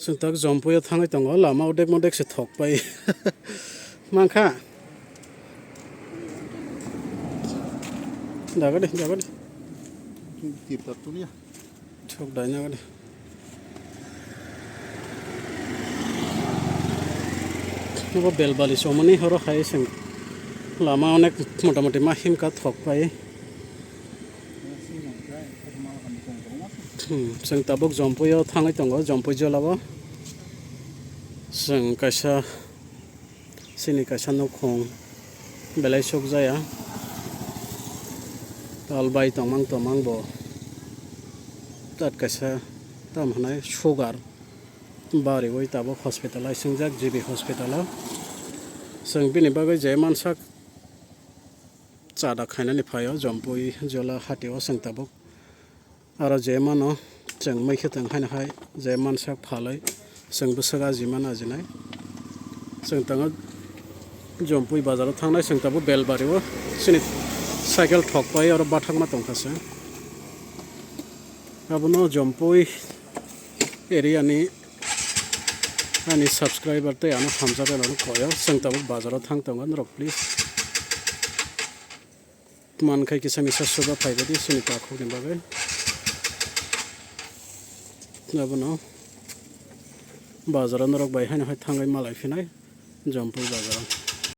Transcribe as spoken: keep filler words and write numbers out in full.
Chwng tak Jompuio thangwi tongo, lama odek modek se thok pai. Mankha. Jaga de, jaga de. Tip tak tulia. Thok dai jaga de. Abo belbali somani horo hai chwng lama onek motamoti ma himkha thok pai. Hmm, chwng tabuk Jompuio thangwi tongo, Jompui jolao. Chwng kaisa, chini kaisa nukhung belai sukjaya. Tal bai tongmang tongmang bo. Tat kaisa tam hwnai sugar bariwi tabuk hospital ai swngjak, G B hospital o. Chwng bini bagwi je mansak chada khainani phaio, Jompui jola hatio chwng tabuk. Aro je mano chwng mai khe tong haino hai je mansak phalwi chwng bwswk aji man ajinai. Chwng tongo Jompui bazaro thangnai, chwng tabuk Belbario chini cycle thok pai oro bathakma tongkha se. Abono Jompui area ni ani subscriber tei ano hamjakgwi rokno koyo, chwng tabuk bazaro thang tongo norok, please. Mankhai kisa misa suba phaibaidi chini takhukni bagwi. Abono bazaro norok bai haino hai thangwi malai phinai Jompui bazaro.